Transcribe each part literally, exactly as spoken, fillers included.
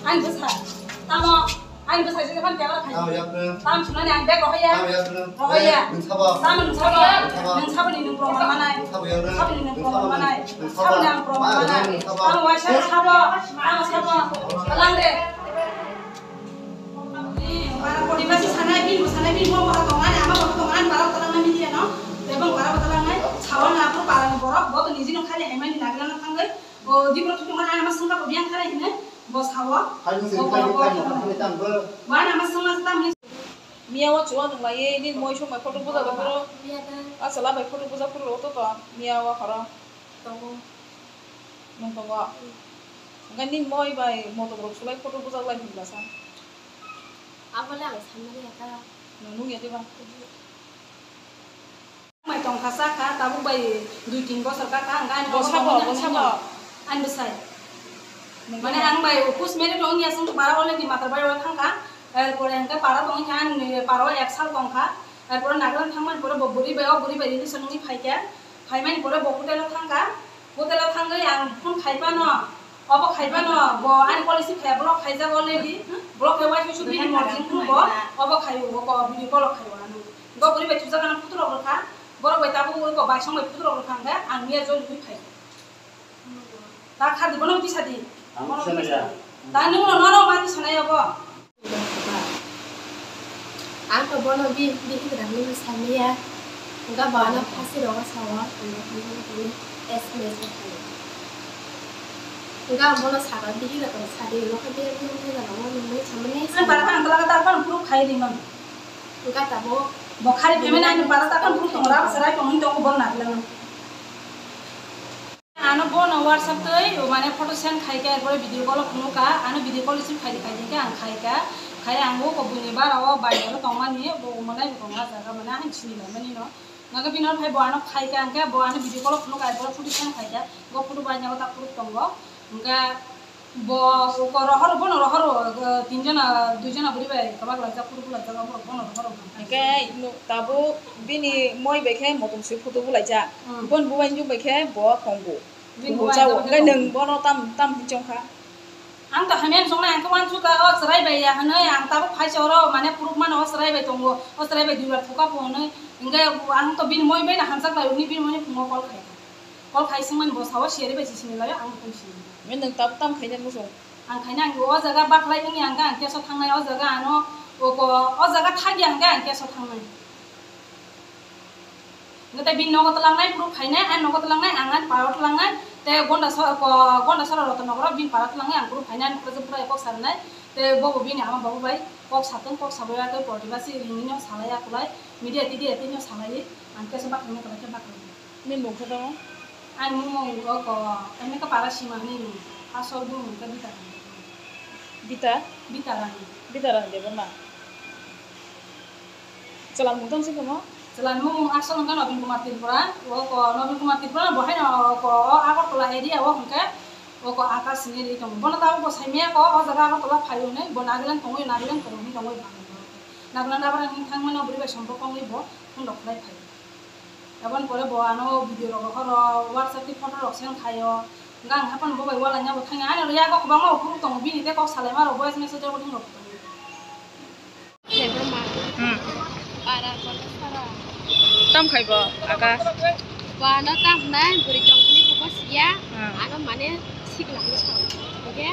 Ani bwsa. Tamo ani bwsa je ban tebra khai. Tamo yakno. Tam sunani ang bag rohaya. Tamo yakno. Rohaya. Nung sabo. Tamo nung sabo. Nung sabo. Nung sabo ni nung proman manai. Nung sabo yakno. Nung sabo ni nung proman manai. Nung sabo ni ang proman manai. Tamo waisa sabo. Tamo sabo. Talang de. Para poriba si sanai bin, sanai bin mo para tongan, ama para tongan, para talang na media no. Tebang para talang nai. Sawan na para para borok, bo to niji no khali emani nagla na thangai. Bo di borok tu tongan ama sangka bo biang khali hine. Bo sawa. Hai nung sini kai kai kai tang bo. Wan ama sangma tam ni. Miya wa chuwa nung lai ni moi song bai photo buja ba puro. Asala bai photo buja puro to to. Miya wa khoro. Tongo. Nung tongo. Engkai ni moi bai motom rok sulai photo buja lai hinba sa. Abole ang sanmani ata. Nung nung ya diba. Mai tongkha sa kha, tabuk bai dui tin bosor ka kha, ang ani bosor bo, bosor bo. Ani bwsai. Mane ang bai ukus mere tong ya sung bara already matar bai wa thang kha. Er pore ang para tong kha, ani para ek sal tong kha. Er pore nagran thang man pore bo buri bai, o buri bai ni song ni phai kha. Phai man pore bo hotel o thang kha. Hotel o thang gai ang phone khai pa no. Obo khai pa no, bo ani policy khai block khai jak already. Block khai wai su bini morjing phone bo. Obo khai o ko video call khai o ano. Go buri bai tuja kana photo rok kha. Borok bai tabuk oi ko bai song bai photo rok kha hwnkhe ang miya jol hui khai. Ta kha di bono kisa di. Ang kisa na ya. Ta nung no no ma kisa na ya bo. Ang to bono bi bihik rang ni samiya. Ga bana phasi rogo sawa. Ga bono sara bihik rang sadi no kha bi ni ni rang ni samani. Ang bara kan tala ka ta kan proof khai di man. Wngkha tabuk. Bo khari payment ani bara ta kan phuru tongra, serai tongwi tongo bo nagla. Ano bono WhatsApp twi, mane photo send khai kha, erpore video call phunuk kha, ano video call receive khai di khai di khe ang khai kha, khai ang bo buini bara o bai oro tongmani, bo manai bo tonga jaga mane ang sini lai mani no. Naga bini phai bo ano khai kha, ang khe bo ano video call phunuk kha, erpore photo send khai kha, bo photo bai nyago ta phuru tongo, hwnkhe Bo, ko rohor, bono rohor, eh, tinjona, duijona buri bai kabak laijak, kuru kuru laijak, borok bono rohor. Hingke no tabuk bini moi bai khe motom sui photo bulaijak. Hmm. Bon bubainjok bai khe bo tongo. Bini bubainjok bai khe tongo. Hingke nwng bono tam, tam hinwi chong kha? Ang to hamya chongnai, ang khe uansukha, o chwrai bai ya hwnwi, ang tabuk phaisa oro, mane, proof mano, o chwrai bai tongo, o chwrai bai duibar thuka pho hwnwi. Hingke ang to bini moi bai no hamjak bai, hwnwi bini moi ni phungo call khai kha. Call khai swngmani bo sao siyari bai si sini laio, ang bo sini. Nwng tab tam khaina muchung? Ang khaina ang o jaga baklai wngya hwnkhe ang keso thangnai, o jaga ano o ko, o jaga thagya hwnkhe ang keso thangnai. Hwnkhe tei bini nogo twlangnai, proof khainai, ani nogo twlangnai, ang ani paro twlangnai, tei Gonda so-, ko, Gonda sora Rotonnogoro bini paro twlangnai, ang proof khainai, ani pore pura kok sarnai, tei bobo bini ama babu bai kok satong, kok sabai ya tei porti basi ringino salai akulai, media tidia tino salai, ang keso baklai wngkha khe baklai. Nini mung khe tamo? Ani mung o ko, ani khe para sima hinwi mung. Asol bumung khe Bita Rani. Bita? Bita Rani. Bita Rani Debbarma. Chwla mung tamo se tamo? Chwla ni mung asol hwnkhe Nobin Kumar Tripura. O ko Nobin Kumar Tripura bo haino o ko o Agartala area o hwnkhe o ko Akash hinwi ri tongo. Bono tabuk bo saimaya ko o jaga Agartala phaio hinwi bo Nagaland tongwi Nagaland kwrwngwi tongwi bangwi. Nagaland abra hinwi thangmano bwrwi bai sompok wngwi bo phone rok khlai phaio. Aboni pore bo ano video rok rohoro, WhatsApp tei photo rok send khaio. Hwnkhe ang haphano bo bai wala nya bo thangya. Ani rwya kok kwbangma uphuru tongo, bini tei kok salaima rok voice message rok thung rok tongo. Hmm. Tam khai bo, Akash? Bo ano tam hwnai, bwrwi tongmani kok siya. Hmm. Ano mane sikla hwnwi sao. Hwnkhe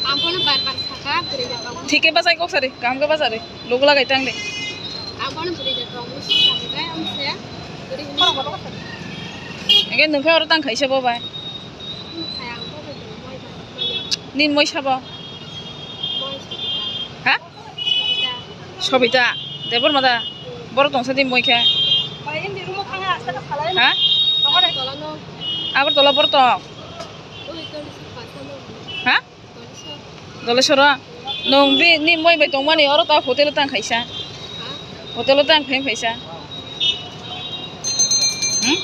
ang bono bar bar saka, bwrwi tongmani. Thik khe bachai kok sari, kaham khe bachari. Logo lagai tang de. Ang bono bwrwi de tong, bwswk tang de, ang se bwrwi hwnwi. Hwnkhe nwng khe oro tang khaisa bo bai. Nwng khai ang bo bai de, moi bai, moi ya. Nini moi sabo? Moi Sobita. Ha? Sobita. Sobita. Debbarma da? Hmm. Boro tongsa di moi khe. Bai, hindi rumo thang ha, asta ka salai. Ha? Agartala no. Agartala boro tong. Oi, kali si pasa no. Ha? Dolesoro. Nwng bini moi bai tongmani oro ta hotel o tang khaisa. Hotel o tang khai khaisa. Hmm?